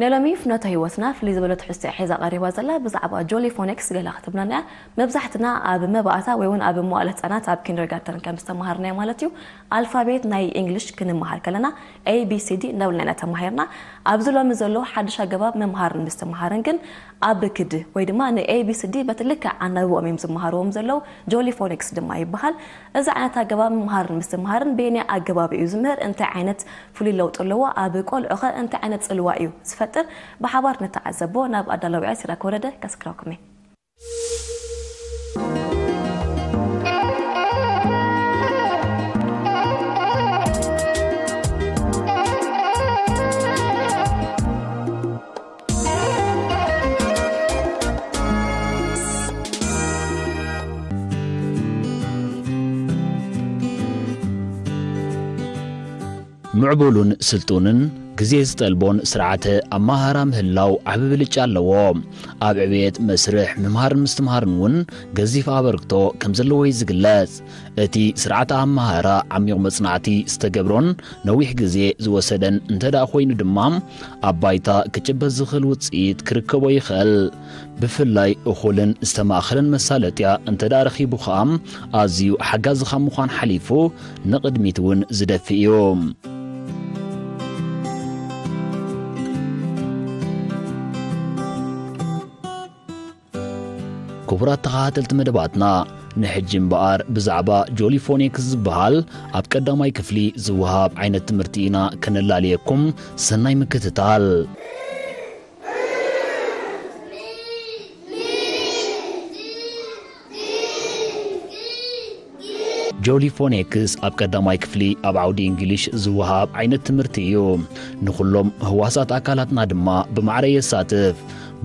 ንሎሚ ፍኖተ ህይወትና ፍልይ ዝበለ ትሕዝቶ ሒዛ ቀሪባ ዘላ ብዛዕባ ጆሊ ፎኒክስ ገለ ክትብለና እያ። መብዛሕትና ኣብ መባእታ ወይ እውን ኣብ መዋእለ ህፃናት ኣብ ኪንደርጋርተን ከም ዝተምሃርናዮ ማለት እዩ፣ ኣልፋቤት ናይ እንግሊሽ ክንምሃር ከለና ኤ ቢ ሲ ዲ እንዳበልና ኢና ተማሂርና። ኣብዚ ሎሚ ዘሎ ሓድሽ ኣገባብ ምምሃርን ምስትምሃርን ግን ኣብ ክዲ ወይ ድማ ን ኤ ቢ ሲ ዲ በቲ ልክዕ ኣናብብኦም እዮም ዝመሃርዎም ዘለዉ። ጆሊ ፎኒክስ ድማ ይበሃል። እዚ ዓይነት ኣገባብ ምምሃርን ምስትምሃርን በየናይ ኣገባብ እዩ ዝምህር? እንታይ ዓይነት ፍሉይ ለውጢ ኣለዎ? ኣብ ቆልዑኸ እንታይ ዓይነት ጽልዋ እዩ ዝፈጥር? ብሓባር ንተዓዘቦ። ናብ ኣዳላዊኣ ሲራክ ወረደ ከስክረኩም እየ። ምዕቡልን ስልጡንን ግዜ ዝጠልቦን ስርዓተ ኣመሃህራ ምህላው ዓቢ ብልጫ ኣለዎ። ኣብ ዕብየት መስርሕ ምምሃርን ምስትምሃርን እውን ገዚፍ ኣበርክቶ ከም ዘለዎ እዩ ዝግለጽ። እቲ ስርዓተ ኣመሃህራ ዓሚቕ መጽናዕቲ ዝተገብሮን ነዊሕ ግዜ ዝወሰደን እንተ ደኣ ኮይኑ ድማ፣ ኣብ ባይታ ክጭበጥ ዝኽእል ውጽኢት ክርከቦ ይኽእል። ብፍላይ እኹልን ዝተማእኸለን መሳለጥያ እንተ ደኣ ረኺቡ ኸኣ፣ ኣዝዩ ሓጋዚ ካብ ምዃን ሓሊፉ ንቕድሚት እውን ዝደፍእ እዩ። ክቡራት ተኸታተልቲ መደባትና፣ ንሕጂ እምበኣር ብዛዕባ ጆሊ ፎኒክስ ዝበሃል ኣብ ቀዳማይ ክፍሊ ዝወሃብ ዓይነት ትምህርቲ ኢና ከነላልየኩም። ሰናይ ምክትታል። ጆሊ ፎኔክስ ኣብ ቀዳማይ ክፍሊ ኣብ ዓውዲ እንግሊሽ ዝወሃብ ዓይነት ትምህርቲ እዩ። ንኹሎም ህዋሳት ኣካላትና ድማ ብማዕረ የሳትፍ።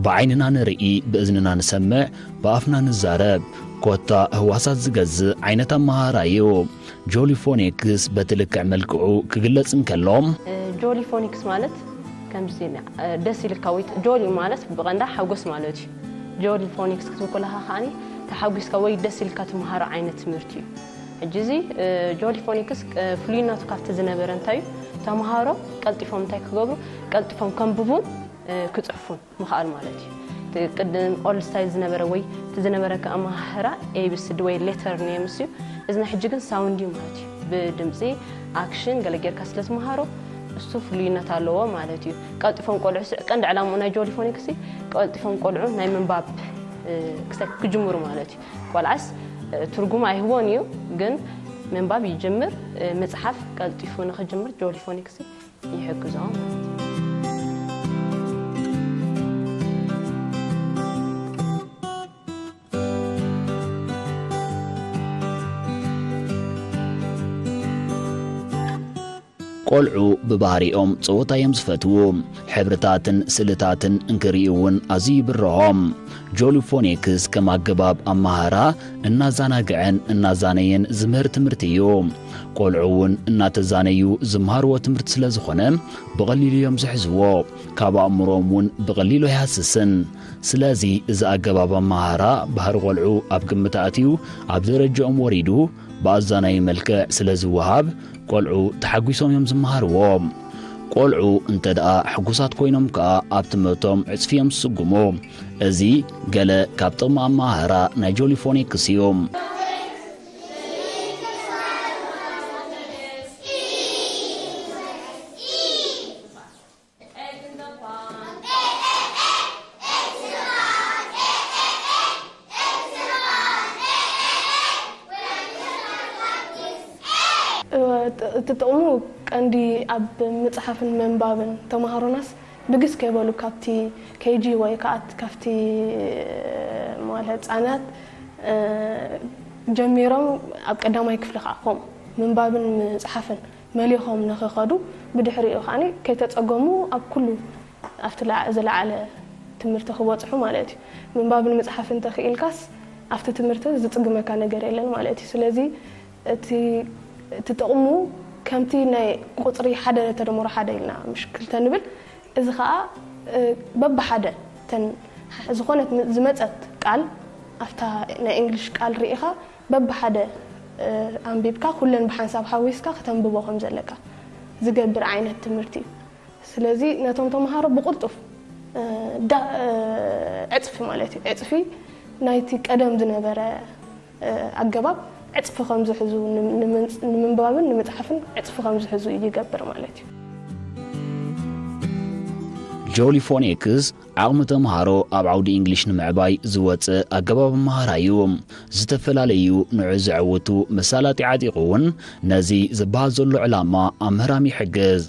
ብዓይንና ንርኢ፣ ብእዝንና ንሰምዕ፣ ብኣፍና ንዛረብ፣ ኮታ ህዋሳት ዝገዝእ ዓይነት ኣመሃህራ እዩ። ጆሊ ፎኔክስ በቲ ልክዕ መልክዑ ክግለጽ እንከሎ፣ ጆሊ ፎኒክስ ማለት ከምዚ፣ እ፣ ደስ ኢልካ ወይ ት-፣ ጆሊ ማለት ብቐንዳ ሓጎስ ማለት እዩ። ጆሊ ፎኒክስ ክትብል ከለኻ ከዓኒ ተሓጒስካ ወይ ደስ ኢልካ ትምሃሮ ዓይነት ትምህርቲ እዩ። ሕጂ እዚ፣ እ፣ ጆሊ ፎኒክስ፣ እ፣ ፍሉይነቱ ካብቲ ዝነበረ እንታይ እዩ? ተምሃሮ ቀልጢፎም እንታይ ክገብሩ? ቀልጢፎም ከንብቡን፣ እ፣ ክጽሕፉን ምኽኣል ማለት እዩ። እቲ ቅድም ኦልድ ስታይል ዝነበረ ወይ እቲ ዝነበረ ኣመሃህራ ኤ ቢ ሲ ዲ ወይ ሌተር ኔምስ እዩ። እዚ ናይ ሕጂ ግን ሳውንድ እዩ ማለት እዩ። ብድምፂ፣ ኣክሽን ገለ ጌርካ ስለ ትምሃሮ እሱ ፍሉይነት ኣለዎ ማለት እዩ። ቀልጢፎም ቆልዑ ስዕ-፣ ቀንዲ ዕላምኡ ናይ ጆሊ ፎኒክስ ቀልጢፎም ቆልዑ ናይ ምንባብ፣ እ፣ ክሰ-፣ ክጅምሩ ማለት እዩ። ቆልዓስ፣ እ፣ ትርጉም ኣይህቦን እዩ፣ ግን ምንባብ ይጅምር፣ እ፣ ምፅሓፍ ቀልጢፉ ንኽጅምር ጆሊ ፎኒክስ ይሕግዞ ማለት እዩ። ቆልዑ ብባህሪኦም ጸወታ እዮም ዝፈትዉ። ሕብርታትን ስእልታትን እንክርእዩ እውን ኣዝዩ ይብርሆም። ጆሊ ፎኔክስ ከም ኣገባብ ኣመሃህራ እናዘናግዐን እናዛነየን ዝምህር ትምህርቲ እዩ። ቆልዑ እውን እናተዛነዩ ዝመሃርዎ ትምህርቲ ስለ ዝኾነ ብቐሊሉ እዮም ዝሕዝዎ። ካብ ኣእምሮኦም እውን ብቐሊሉ ኣይሃስስን። ስለዚ እዚ ኣገባብ ኣመሃህራ ባህሪ ቆልዑ ኣብ ግምት ኣእትዩ ኣብ ደረጃኦም ወሪዱ ብኣዛናዩ መልክዕ ስለ ዝወሃብ ቆልዑ ተሓጒሶም እዮም ዝመሃርዎ። ቆልዑ እንተ ደኣ ሕጉሳት ኮይኖም ከኣ ኣብ ትምህርቶም ዕጽፊ እዮም ዝስጉሙ። እዚ ገለ ካብ ጥቕሚ ኣመሃህራ ናይ ጆሊ ፎኔክስ እዩ። እቲ ጥቕሙ ቀንዲ ኣብ ምጽሓፍን ምንባብን ተምሃሮናስ ብግስ ከይበሉ ካብቲ ኬጂ ወይ ከኣ ካብቲ መዋለ ህጻናት ጀሚሮም ኣብ ቀዳማይ ክፍሊ ከኣ ከምኡ ምንባብን ምጽሓፍን መሊኾም ንኽኸዱ፣ ብድሕሪኡ ከኣ ከይተጸገሙ ኣብ ኩሉ ኣብቲ ዝለዓለ ትምህርቲ ክበጽሑ ማለት እዩ። ምንባብን ምጽሓፍን ተኽኢልካስ ኣብቲ ትምህርቲ ዝጽግመካ ነገር የለን ማለት እዩ። ስለዚ እቲ እቲ ጥቕሙ ከምቲ ናይ ቁጽሪ ሓደ ተደምሮ ሓደ ኢልና ምሽ ክልተ ንብል፣ እዚ ኸኣ በብሓደ እተን ዝኾነት ዝመጸት ቃል ኣብታ ናይ እንግሊሽ ቃል ርኢኻ በብሓደ ኣንቢብካ ኩለን ብሓንሳብ ሓዊስካ ከተንብቦ ከም ዘለካ ዝገብር ዓይነት ትምህርቲ እዩ። ስለዚ ነቶም ተምሃሮ ብቕልጡፍ እ፣ ዳ- እ፣ ዕፅፊ ማለት እዩ። ዕፅፊ ናይቲ ቀደም ዝነበረ እ፣ ኣገባብ ዕፅፊ ከም ዝሕዙ፣ ንም- ንምንፅ- ንምንባብን ንምፅሓፍን ዕፅፊ ከም ዝሕዙ ይገብር ማለት እዩ። ጆሊ ፎኔክስ ዓቕሚ ተምሃሮ ኣብ ዓውዲ እንግሊሽ ንምዕባይ ዝወፅእ ኣገባብ ኣመሃራ እዩ። ዝተፈላለዩ ንዑ ዘዕውቱ መሳላጢ ዓጢቑ እውን ነዚ ዝበሃል ዘሎ ዕላማ ኣብ ምህራም ይሕግዝ።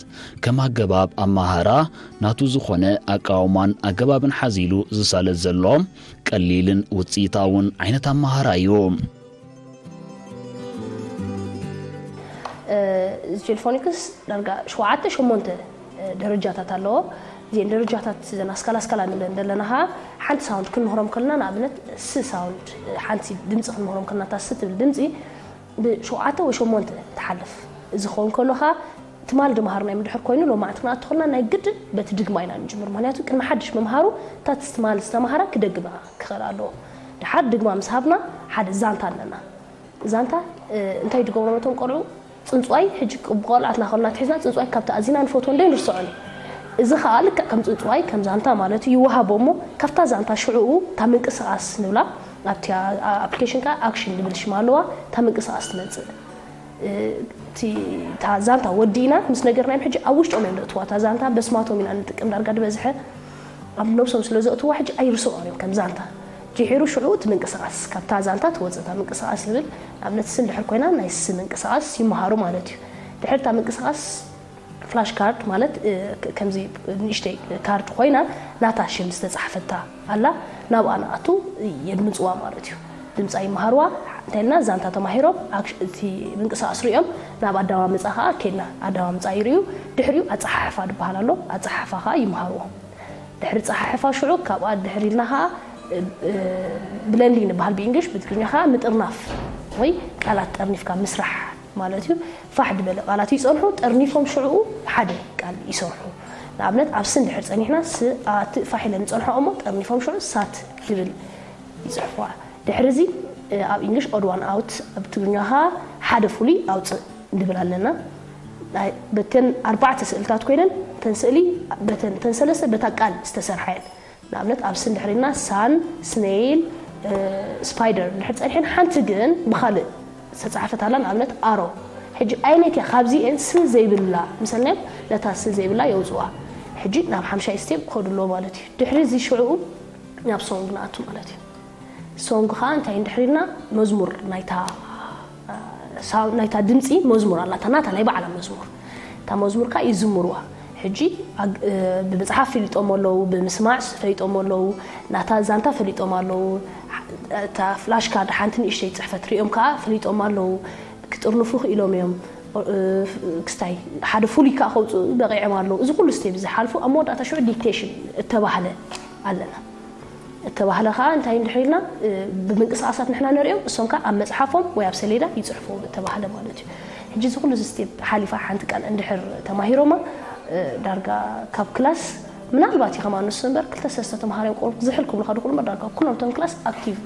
ከም ኣገባብ ኣመሃራ ናቱ ዝኾነ ኣቃውማን ኣገባብን ሓዚሉ ዝሳለጥ ዘሎ ቀሊልን ውፅኢታውን ዓይነት ኣመሃራ እዩ። ጀልፎኒክስ ዳርጋ ሸውዓተ ሸሞንተ ደረጃታት ኣለዎ። እዚን ደረጃታት ዘን ኣስካል ኣስካል ንብለን ዘለና ኸዓ ሓንቲ ሳውንድ ክንምህሮም ከለና ንኣብነት ስ ሳውንድ ሓንቲ ድምፂ ክንምህሮም ከለና እታ ስ ትብል ድምፂ ብሸውዓተ ወይ ሸሞንተ ትሓልፍ። እዚ ክኸውን ከሎ ኸዓ ትማል ድምሃርናዮም ድሕር ኮይኑ ሎማዕንቲ ክንኣቱ ከለና ናይ ግድን በቲ ድግማ ኢና ንጅምር። ምክንያቱ ቅድሚ ሓድሽ ምምሃሩ እታ ትማል ዝተምሃራ ክደግማ ክኽእል ኣለዎ። ድሓር ድግማ ምስ ሃብና ሓደ ዛንታ ኣለና። ዛንታ እንታይ ድገብሮ ነቶም ቆልዑ ፅንፅዋይ ሕጂ ብቆልዓትና ከለና ትሒዝና ፅንፅዋይ ካብ ተኣዚና ንፈትዎ እንዶ ንርስዖ እዩ። እዚ ከዓ ልክዕ ከም ፅንፅዋይ ከም ዛንታ ማለት እዩ ይወሃቦ እሞ ካብታ ዛንታ ሽዕኡ እታ ምንቅስቃስ ንብላ ኣብቲ ኣፕሊኬሽን ከዓ ኣክሽን ዝብል ሽም ኣለዋ እታ ምንቅስቃስ ትመፅእ እቲ እታ ዛንታ ወዲእና ምስ ነገርናዮም ሕጂ ኣብ ውሽጦም እዮም ዘእትዋ እታ ዛንታ በስማቶም ኢና ንጥቀም ዳርጋ ዝበዝሐ ኣብ ነብሶም ስለ ዘእትዋ ሕጂ ኣይርስዖን እዮም ከም ዛንታ ድሒሩ ሽዑ እቲ ምንቅስቃስ ካብታ ዛንታ ትወፅእ እታ ምንቅስቃስ ዝብል ኣብነት ስን ድሕር ኮይና ናይ ስ ምንቅስቃስ ይመሃሩ ማለት እዩ ድሕር እታ ምንቅስቃስ ፍላሽ ካርድ ማለት ከምዚ ንእሽተይ ካርድ ኮይና ናታ ሽም ዝተፃሕፈታ ኣላ ናብኣ ንኣቱ የድምፅዋ ማለት እዩ ድምፃ ይመሃርዋ እንታይ ና ዛንታ ተማሂሮም እቲ ምንቅስቃስ ሪኦም ናብ ኣዳማምፃ ከዓ ኬድና ኣዳማምፃ ይርእዩ ድሕሪኡ ኣፀሓሕፋ ድበሃል ኣሎ ኣፀሓሕፋ ከዓ ይመሃርዎ ድሕሪ ፀሓሕፋ ሽዑ ካብኣ ድሕሪ ኢልና ከዓ ብለንዲንግ ንበሃል ብእንግሊሽ ብትግርኛ ከዓ ምጥርናፍ ወይ ቃላት ጠርኒፍካ ምስራሕ ማለት እዩ ፋሕ ዝበለ ቃላት ይፀንሑ ጠርኒፎም ሽዕኡ ሓደ ቃል ይሰርሑ ንኣብነት ኣብ ስን ድሕር ፀኒሕና ስኣት ፋሕ ኢለን ይፀንሖ እሞ ጠርኒፎም ሽዑ ሳት ይብል ይፅሕፍዋ ድሕሪ እዚ ኣብ እንግሊሽ ኦድ ዋን ኣውት ኣብ ትግርኛ ከዓ ሓደ ፍሉይ ኣውፅእ ንብል ኣለና በተን ኣርባዕተ ስእልታት ኮይነን ተን ስእሊ በተን ተን ሰለስተ በታ ቃል ዝተሰርሓ እየን ንኣብነት ኣብ ስን ድሕሪና ሳን ስኔይል ስፓይደር ድሕር ፀኒሐን ሓንቲ ግን ብካልእ ዝተፃሓፈት ኣላ ንኣብነት ኣሮ ሕጂ ኣይነት እያ ካብዚኤን ስ ዘይብላ ምሰልናዮም ነታ ስ ዘይብላ የውፅዋ ሕጂ ናብ ሓምሻይ ስቴፕ ክኸዱ ኣለዎ ማለት እዩ ድሕሪ እዚ ሽዕኡ ናብ ሶንግ ንኣቱ ማለት እዩ ሶንግ ከዓ እንታይ እንድሕር ኢልና መዝሙር ናይታ ናይታ ድምፂ መዝሙር ኣላታ ናታ ናይ ባዕላ መዝሙር እታ መዝሙር ከዓ ይዝምርዋ ሕጂ ብመፅሓፍ ፈሊጦም ኣለዉ ብምስማዕ ፈሊጦም ኣለዉ ናታ ዛንታ ፈሊጦም ኣለዉ እታ ፍላሽ ካርድ ሓንቲ ንእሽተይ ፅሕፈት ሪኦም ከዓ ፈሊጦም ኣለዉ ክጥርንፉ ክኢሎም እዮም ክስታይ ሓደ ፍሉይ ከዓ ከውፅኡ በቂዖም ኣለዉ እዚ ኩሉ ስቴፕ ዝሓልፉ ኣብ መወዳእታ ሽዑ ዲክቴሽን እተባህለ ኣለና እተባህለ ከዓ እንታይ እንድሕር ኢልና ብምንቅስቃሳት ንሕና ንሪኦም እሶም ከዓ ኣብ መፅሓፎም ወይ ኣብ ሰሌዳ ይፅሕፍዎ እተባህለ ማለት እዩ ሕጂ እዚ ኩሉ እዚ ስቴፕ ሓሊፋ ሓንቲ ቃል እንድሕር ተማሂሮማ ዳርጋ ካብ ክላስ ምናልባት እዩ ከማ ንሱ እምበር ክልተ ሰለስተ ተምሃሮ እዮም ቆልዑ ዝሕል ክብሉካ ድኩሉ እምበር ዳርጋ ኩሎም እቶም ክላስ ኣክቲቭ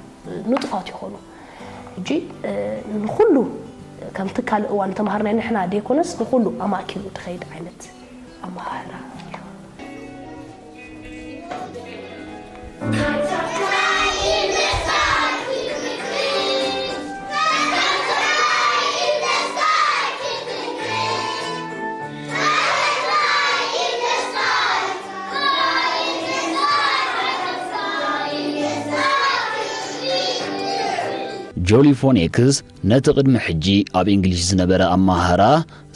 ንጡፋት ይኾኑ ሕጂ ንኩሉ ከምቲ ካልእ እዋን ተምሃርናይ ንሕና ደይኮነስ ንኩሉ ኣማእኪሉ ትኸይድ ዓይነት ኣመሃህራ እዩ ጆሊ ፎኔክስ ነቲ ቅድሚ ሕጂ ኣብ እንግሊሽ ዝነበረ ኣመሃህራ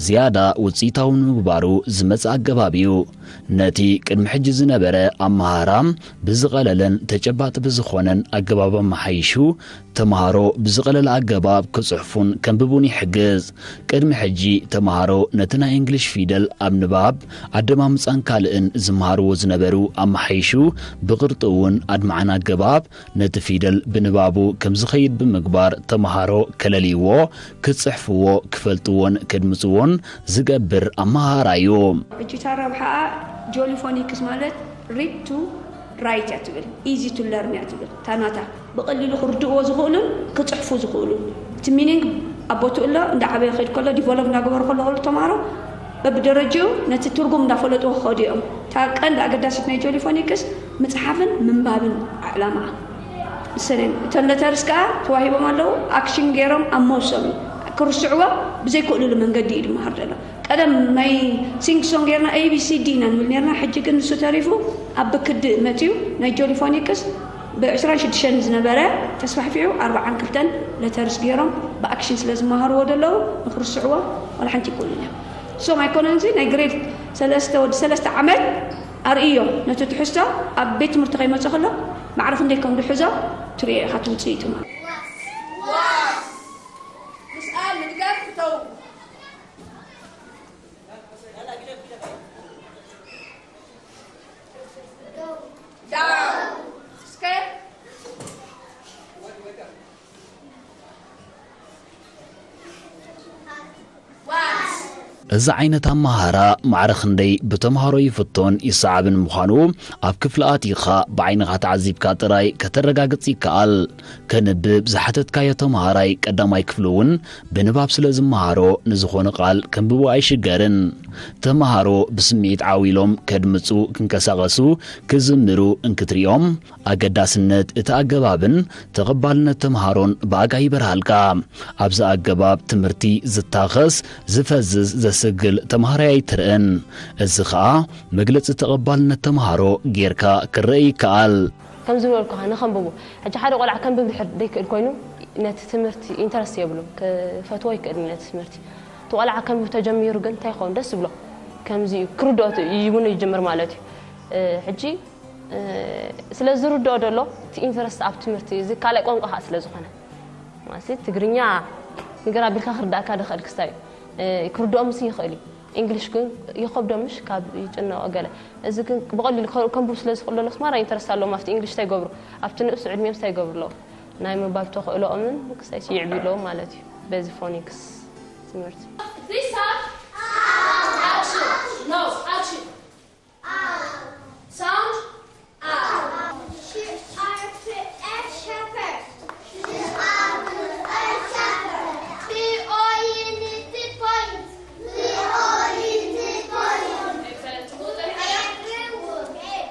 ዝያዳ ውፅኢታዊ ንምግባሩ ዝመፅእ ኣገባብ እዩ። ነቲ ቅድሚ ሕጂ ዝነበረ ኣመሃህራ ብዝቐለለን ተጨባጢ ብዝኾነን ኣገባብ ኣመሓይሹ፣ ተምሃሮ ብዝቐለለ ኣገባብ ክፅሕፉን ከንብቡን ይሕግዝ። ቅድሚ ሕጂ ተምሃሮ ነቲ ናይ እንግሊሽ ፊደል ኣብ ንባብ፣ ኣደማምፃን ካልእን ዝመሃርዎ ዝነበሩ ኣመሓይሹ፣ ብቕርጢ እውን ኣድማዕን ኣገባብ ነቲ ፊደል ብንባቡ ከም ዝኸይድ ብምግባር ተምሃሮ ከለልይዎ፣ ክጽሕፍዎ፣ ክፈልጥዎን ከድምጽዎን ዝገብር ኣመሃህራ እዩ። ሕጂ እታ ራብሓኣ ጆሊ ፎኒክስ ማለት read to write እያ ትብል፣ easy to learn እያ ትብል። እታ ናታ ብቐሊሉ ክርድእዎ ዝኽእሉን ክጽሕፉ ዝኽእሉን። እቲ meaning ኣብ ቦትኡ ኣሎ፣ እንዳዓበየ ክኸይድ ከሎ፣ develop እንዳገበሩ ከሎ ከሎ ተምሃሮ በብደረጅኡ ነቲ ትርጉም እንዳፈለጡ ክኸዱ እዮም። እታ ቀንዲ ኣገዳሲት ናይ ጆሊ ፎኒክስ ምጽሓፍን ምንባብን ዕላማ። እሰንን እተን ለተርስ ከዓ ተዋሂቦም ኣለዉ። ኣክሽን ገይሮም ኣብ መውሶም እዩ። ክርስዕዎ ብዘይክእሉሉ መንገዲ እዩ ድመሃር ዘሎ። ቀደም ናይ ሲንግ ሶንግ ጌርና ኤቢሲዲ ኢና ንብል ኔርና። ሕጂ ግን ንሱ ተሪፉ ኣብ ብክዲ መፅዩ። ናይ ጆሊ ፎኒክስ ብ ዕስራን ሽዱሽተን ዝነበረ ተስፋሕፊዑ ኣርባዓን ክልተን ለተርስ ገይሮም ብኣክሽን ስለ ዝመሃርዎ ዘለዉ ንክርስዕዎ ዋላ ሓንቲ ይክእሉን እዮም። ሶም ኣይኮነን እዚ ናይ ግሬድ ሰለስተ ወዲ ሰለስተ ዓመት ኣርእዮ ነቲ ትሕዝቶ ኣብ ቤት ትምህርቲ ከይመፀ ከሎ ማዕረ ክንደይ ከም ድሕዞ ትሪኦ ኢኻ እቲ ውፅኢቱ ማለት። ምስኣ ምድጋፍ ፍተው። ዳውን። እስከ። ዋት። እዚ ዓይነት ኣመሃህራ ማዕረ ክንደይ ብተምሃሮ ይፍቶን ይሰዓብን ምዃኑ ኣብ ክፍሊ ኣቲኻ ብዓይንኻ ተዓዚብካ ጥራይ ከተረጋግጽ ይከኣል። ከንብብ ዝሓተትካዮ ተምሃራይ ቀዳማይ ክፍሊ እውን ብንባብ ስለ ዝመሃሮ ንዝኾነ ቃል ከንብቦ ኣይሽገርን። ተምሃሮ ብስምዒት ዓው ኢሎም ከድምጹ፣ ክንቀሳቐሱ፣ ክዝምሩ እንክትሪኦም ኣገዳስነት እቲ ኣገባብን ተቐባልነት ተምሃሮን ብኣጋ ይበርሃልካ። ኣብዚ ኣገባብ ትምህርቲ ዝታኸስ፣ ዝፈዝዝ፣ ዘስግል ተምሃራይ ኣይትርእን። እዚ ኸኣ መግለጺ ተቐባልነት ተምሃሮ ጌርካ ክረአ ይከኣል። ከም ዝበልኩኻ ንኸንብቦ ሕጂ ሓደ ቆልዓ ከንብብ ድሕር ደይክእል ኮይኑ ነቲ ትምህርቲ ኢንተረስት የብሉን ክፈትዎ ይክእል ነቲ ትምህርቲ እቲ ቆልዓ ከንብብ ተጀሚሩ ግን እንታይ ይኸውን ደስ ዝብሎ ከምዚ እዩ ክርድኦ እውን ይጅምር ማለት እዩ ሕጂ ስለ ዝርድኦ ደሎ እቲ ኢንተረስት ኣብ ትምህርቲ እዚ ካልኣይ ቋንቋ ከዓ ስለ ዝኾነ ማለት ትግርኛ ንግር ኣቢልካ ክርዳእካ ድኽእል ክስታይ እዩ ክርድኦም ሲ ይኽእል እዩ እንግሊሽ ግን ይኸብዶም ምሽ ካብ ይጭነቆ ገለ እዚ ግን ብቐሊሉ ከንብብ ስለ ዝኽእል ደሎ ስማራ ኢንተረስት ኣለዎም ኣብቲ እንግሊሽ እንታይ ይገብሩ ኣብቲ ንእሱ ዕድሚኦም እንታይ ይገብሩ ኣለዉ ናይ ምንባብ ተኽእሎኦምን ክስታይ ይዕብዩ ኣለዎም ማለት እዩ በዚ ፎኒክስ ትምህርቲ This sound, action. No, action. Sound, out. She are to a shepherd. She are to a shepherd. Three oriented points. Three oriented points. Excellent. Who the heck? Who is the heck?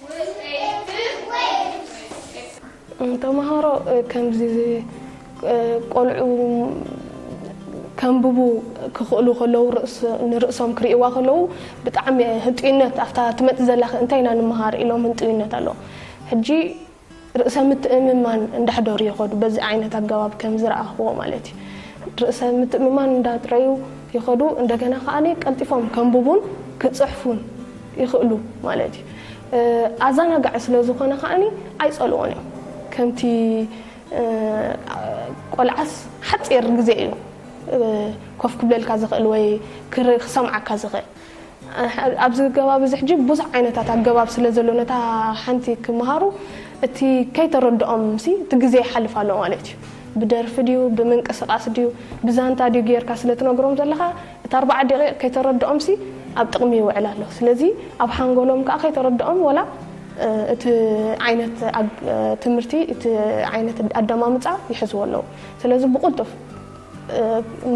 Who is the heck? ተምሃሮ ከምዚ ቆልዑ ከንብቡ ክኽእሉ ከለዉ ንርእሶም ክርእይዋ ከለዉ ብጣዕሚ ህንጡይነት ኣብታ ትመጽእ ዘላ እንታይ ኢና ንምሃር ኢሎም ህንጡይነት ኣለዎም ሕጂ ርእሰ ምትእምማን እንዳሕደሩ ይኸዱ በዚ ዓይነት ኣገባብ ከም ዝረኣኽዎ ማለት እዩ ርእሰ ምትእምማን እንዳጥረዩ ይኸዱ እንደገና ከዓኒ ቀልጢፎም ከንብቡን ክፅሕፉን ይኽእሉ ማለት እዩ ኣዘናጋዒ ስለ ዝኾነ ከዓኒ ኣይፀልኦን እዮም ከምቲ ቆልዓስ ሓፂር ግዜ እዩ ኮፍ ክብለልካ ዝኽእል ወይ ክሰምዓካ ዝኽእል ኣብዚ ገባብ እዚ ሕጂ ብዙሕ ዓይነታት ኣገባብ ስለ ዘሎ ነታ ሓንቲ ክመሃሩ እቲ ከይተረድኦም ሲ እቲ ግዜ ይሓልፍ ኣሎ ማለት እዩ ብደርፊ ድዩ ብምንቅስቃስ ድዩ ብዛንታ ድዩ ጌርካ ስለ ትነግሮም ዘለኻ እቲ ኣርባዓ ደቂቕ ከይተረድኦም ሲ ኣብ ጥቕሚ ይውዕል ኣሎ ስለዚ ኣብ ሓንጎሎም ከዓ ከይተረድኦም ወላ እቲ ዓይነት ትምህርቲ እቲ ዓይነት ኣደማምፃ ይሕዝዎ ኣለዉ ስለዚ ብቁልጡፍ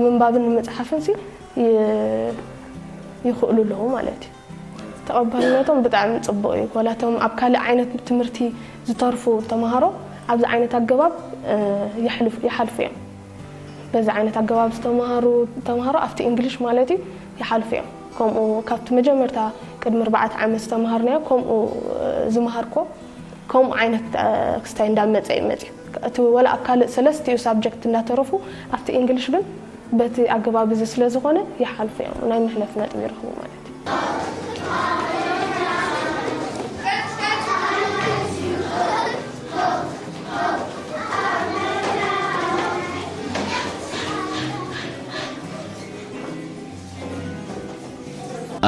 ምንባብን ምፅሓፍን ሲ ይኽእሉ ኣለዉ ማለት እዩ ተቐባልነቶም ብጣዕሚ ፅቡቕ እዩ ኮላቶም ኣብ ካልእ ዓይነት ትምህርቲ ዝተርፉ ተምሃሮ ኣብዚ ዓይነት ኣገባብ ይሓልፉ እዮም በዚ ዓይነት ኣገባብ ዝተምሃሩ ተምሃሮ ኣብቲ እንግሊሽ ማለት እዩ ይሓልፉ እዮም ከምኡ ካብቲ መጀመርታ ቅድሚ ኣርባዕተ ዓመት ዝተምሃርናዮ ከምኡ ዝምሃርኮ ከምኡ ዓይነት ክስታይ እንዳመፀ እዩ መፅዩ እቲ ወላ ኣብ ካልእ ሰለስቲኡ ሳብጀክት እንዳተረፉ ኣብቲ እንግሊሽ ግን በቲ ኣገባብ እዚ ስለ ዝኾነ ይሓልፉ እዮም ናይ መሕለፊ ነጥቢ ይረኽቡ ማለት እዩ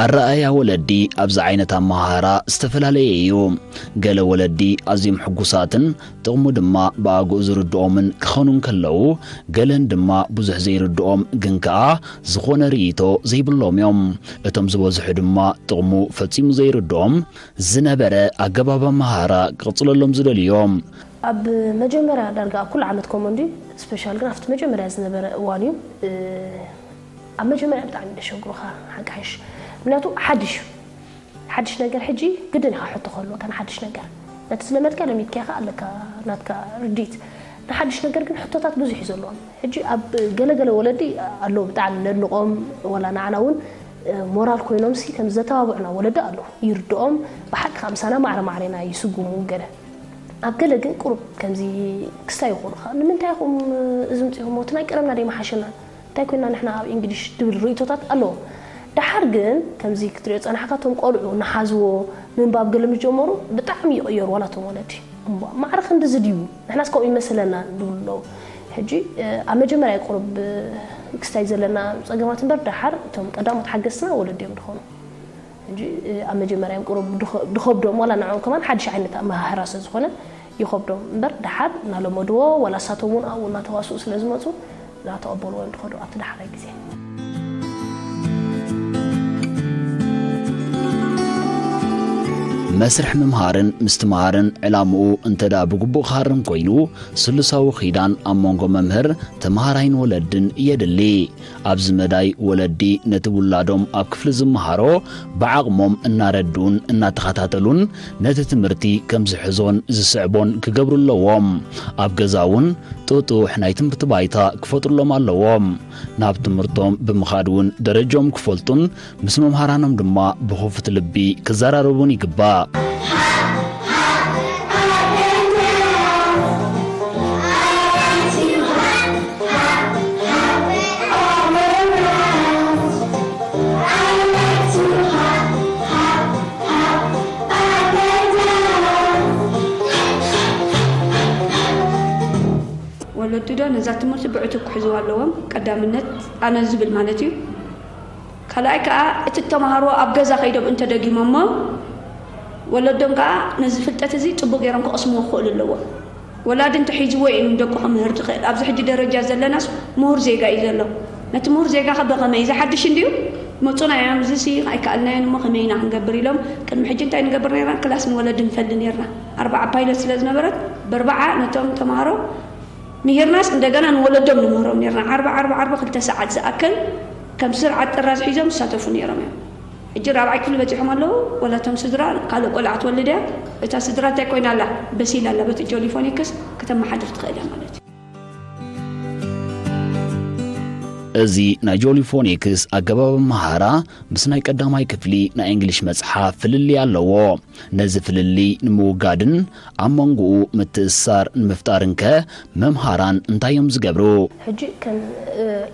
ኣረኣእያ ወለዲ ኣብዚ ዓይነት ኣመሃህራ ዝተፈላለየ እዩ። ገለ ወለዲ ኣዝዮም ሕጉሳትን ጥቕሙ ድማ ብኣግኡ ዝርድኦምን ክኾኑ እንከለዉ፣ ገለን ድማ ብዙሕ ዘይርድኦም ግን ከኣ ዝኾነ ርእይቶ ዘይብሎም እዮም። እቶም ዝበዝሑ ድማ ጥቕሙ ፈጺሙ ዘይርድኦም ዝነበረ ኣገባብ ኣመሃህራ ክቕጽለሎም ዝደልዩ እዮም። ኣብ መጀመርያ ዳርጋ ኣብ ኩሉ ዓመት ኮመን ድዩ፣ ስፔሻል ግን ኣብቲ መጀመርያ ዝነበረ እዋን እዩ። ኣብ መጀመርያ ብጣዕሚ ደሸግሩኻ ሓቂ ሓይሽ፣ ምክንያቱ ሓድሽ እዩ። ሓድሽ ነገር ሕጂ ግድን ኢኻ ሕቶ ከሎ እታ ንሓድሽ ነገር፣ ነቲ ዝለመድካ ለሚድካ ኢኻ ኣለካ ናትካ ርድኢት። ንሓድሽ ነገር ግን ሕቶታት ብዙሕ እዩ ዘለዎም። ሕጂ ኣብ ገለገለ ወለዲ ኣለዉ ብጣዕሚ ነድንቖም፣ ወላ ንዓና እውን ሞራል ኮይኖም ሲ ከም ዘተባብዑና ወለዲ ኣለዉ፣ ይርድኦም። ብሓቂ ካብ ምሳና ማዕረ ማዕሬና ይስጉሙ ገለ። ኣብ ገለ ግን ቁሩብ ከምዚ ክስታይ ይኾኑኻ። ንምንታይ ኢኹም እዚ ምጽኢኹም? እቲ ናይ ቀደምና ደይ መሓሸና? እንታይ ኮይና ንሕና ኣብ እንግሊሽ? ድብል ርእይቶታት ኣለዎም። ደሓር ግን ከምዚ ክትሪኦ ጸናሕካ፣ እቶም ቆልዑ እናሓዝዎ ምንባብ ገለ ምስ ጀመሩ ብጣዕሚ ይቕየሩ፣ ዋላ እቶም ወለዲ። እምቧ፣ ማዕረ ክንድዚ ድዩ? ንሕናስ ከምኡ ይመስለና ድብሉ ኣለዉ። ሕጂ ኣብ መጀመርያ ቁሩብ ክስታይ ዘለና ጸገማት እምበር፣ ደሓር እቶም ቀዳሞት ሓገዝትና ወለዲ እዮም ድኾኑ። ሕጂ ኣብ መጀመርያ እዮም ቁሩብ ድኸ-፣ ድኸብዶም፣ ዋላ ንዕኦም ከማን ሓድሽ ዓይነት ኣመሃህራ ስለ ዝኾነ ይኸብዶም እምበር፣ ደሓር እናለመድዎ፣ ዋላ እሳቶም እውን ኣብኡ እናተዋስኡ ስለ ዝመጹ እናተቐበልዎ እዮም ድኸዱ ኣብቲ ደሓራይ ግዜ። መስርሕ ምምሃርን ምስትምሃርን ዕላምኡ እንተ ደኣ ብግቡእ ክሃርም ኮይኑ፣ ስሉሳዊ ኺዳን ኣብ መንጎ መምህር፣ ተምሃራይን ወለድን የድሊ። ኣብዚ መዳይ ወለዲ ነቲ ውላዶም ኣብ ክፍሊ ዝመሃሮ ብዓቕሞም እናረድኡን እናተኸታተሉን ነቲ ትምህርቲ ከም ዝሕዞን ዝስዕቦን ክገብሩ ኣለዎም። ኣብ ገዛ እውን ጥጡሕ ናይ ትምህርቲ ባይታ ክፈጥሩሎም ኣለዎም። ናብ ትምህርቶም ብምኻድ እውን ደረጃኦም ክፈልጡን ምስ መምሃራኖም ድማ ብኽፉት ልቢ ክዘራረቡን ይግባእ። ወለዲ ዶ ነዛ ትምህርቲ ብዕቱብ ክሕዝዋ ኣለዎም። ቀዳምነት ኣነ ዝብል ማለት እዩ። ካልኣይ ከዓ እቲ ተምሃሮ ኣብ ገዛ ከይዶም እንተደጊሞሞ፣ ወለዶም ከዓ ነዚ ፍልጠት እዚ ፅቡቅ ገይሮም ክቐስምዎ ክኽእሉ ኣለዎም። ወላዲ እንተሒዝዎ እዩ ንደቁ ክምህር ዝኽእል። ኣብዚ ሕጂ ደረጃ ዘለናስ ምሁር ዜጋ እዩ ዘሎ። ነቲ ምሁር ዜጋ ከ በኸመይ? እዚ ሓድሽ እንድዩ? መፁና እዮም፣ እዚሲ ኣይከኣልናዮን እሞ ከመይ ኢና ክንገብር ኢሎም። ቅድሚ ሕጂ እንታይ ንገብር ነርና? ክላስ ንወለዲ ንፈሊ ነርና። ኣርባዓ ፓይለት ስለ ዝነበረት፣ በርባዓ ነቶም ተምሃሮ ምሂርናስ እንደገና ንወለዶም ንምህሮም ነርና። ዓርቢ ዓርቢ ዓርቢ ክልተ ሰዓት ዝኣክል ከም ስርዓት ጥራዝ ሒዞም ዝሳተፉ ነይሮም እዮም። ሕጂ ራብዓይ ክፍሊ በፂሖም ኣለዉ። ወላ እቶም ስድራ ካልእ ቆልዓ ትወልድ እያ። እታ ስድራ እንታይ ኮይና ኣላ? በሲላ ኣላ። በቲ ጆሊፎኒክስ ከተመሓድር ትኽእል እያ ማለት እዩ። እዚ ናይ ጆሊፎኒክስ ኣገባብ ኣመሃህራ ምስ ናይ ቀዳማይ ክፍሊ ናይ እንግሊሽ መጽሓፍ ፍልልይ ኣለዎ። ነዚ ፍልልይ ንምውጋድን ኣብ መንጎኡ ምትእስሳር ንምፍጣርን ከ መምሃራን እንታይ እዮም ዝገብሩ? ሕጂ ከም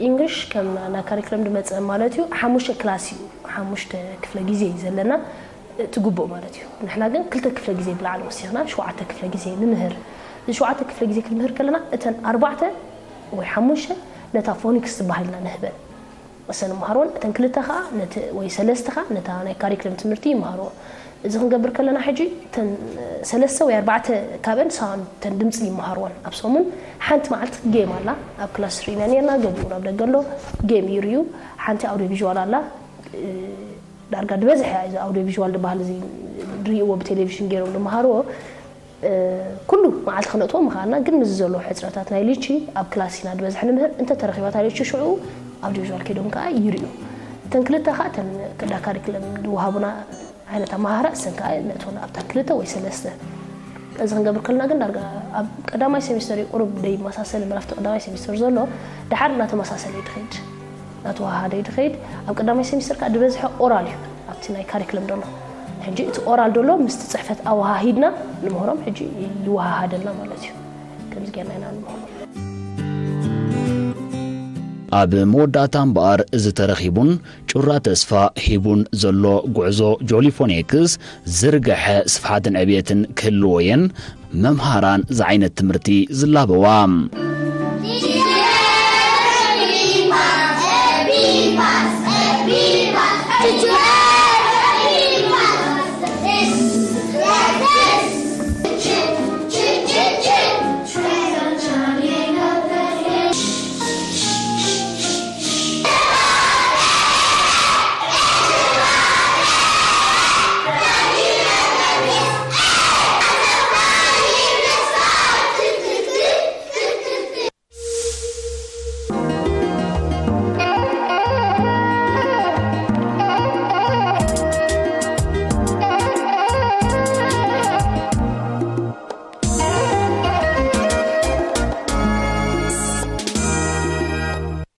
ኢንግሊሽ ከም ናይ ካሪክለም ዝመፀ ማለት እዩ፣ ሓሙሽተ ክላስ እዩ፣ ሓሙሽተ ክፍለ ግዜ እዩ ዘለና። እቲ ግቡእ ማለት እዩ። ንሕና ግን ክልተ ክፍለ ግዜ ብላዕሊ ወሲኽና ሸውዓተ ክፍለ ግዜ ንምህር። እዚ ሸውዓተ ክፍለ ግዜ ክንምህር ከለና እተን ኣርባዕተ ወይ ሓሙሽተ ነታ ፎኒክስ ዝበሃል ኢና ንህበን። እሰን ይምሃርወን፣ እተን ክልተ ኸዓ ነቲ ወይ ሰለስተ ኸዓ ነታ ናይ ካሪክለም ትምህርቲ ይምሃርዎ። እዚ ክንገብር ከለና ሕጂ እተን ሰለስተ ወይ ኣርባዕተ ካብአን ንሳን እተን ድምፂ ይምሃርወን። ኣብ ሰሙን ሓንቲ መዓልቲ ጌም ኣላ። ኣብ ክላስ ርኢና ነርና፣ ገሊኡ ናብ ደገ ኣሎ፣ ጌም ይርእዩ። ሓንቲ ኣውዲዮ ቪዥዋል ኣላ። ዳርጋ ዝበዝሐ እዚ ኣውዲዮ ቪዥዋል ዝበሃል እዚ ዝርእይዎ ብቴሌቪዥን ገይሮም ዝመሃርዎ ኩሉ መዓልቲ ክነእትዎ ምኽኣልና፣ ግን ምስ ዘሎ ሕፅረታት ናይ ሊቺ ኣብ ክላስ ኢና ዝበዝሐ ንምህር። እንተተረኺባ እታ ሊቺ ሽዑ ኣውዲዮ ቪዥዋል ከይዶም ከዓ ይርእዩ። እተን ክልተ ከዓ እተን ቅዳ ካሪክለም ዝወሃቡና ዓይነት ኣመሃህራ እሰን ከዓ ነእትወን ኣብታ ክልተ ወይ ሰለስተ። እዚ ክንገብር ከለና ግን ዳርጋ ኣብ ቀዳማይ ሴሚስተር እዩ ቁሩብ ደይመሳሰል እምበር ኣብቲ ቀዳማይ ሴሚስተር ዘሎ ደሓር እናተመሳሰለ እዩ ዝኸይድ። እናተወሃሃደ እዩ ዝኸይድ። ኣብ ቀዳማይ ሴሚስተር ከዓ ዝበዝሐ ኦራል እዩ ኣብቲ ናይ ካሪክለም ዘሎ። ሕጂ እቲ ኦራል ዘሎ ምስቲ ፅሕፈት ኣወሃሂድና ንምህሮም ሕጂ ይወሃሃደልና ማለት እዩ። ከምዚ ጌርና ኢና ንምህሮም። ኣብ መወዳእታ እምበኣር እዚ ተረኺቡን ጩራ ተስፋ ሂቡን ዘሎ ጉዕዞ ጆሊፎኔክስ ዝርግሐ ስፍሓትን ዕብየትን ክህልዎ እየን መምሃራን ዝዓይነት ትምህርቲ ዝላበዋ።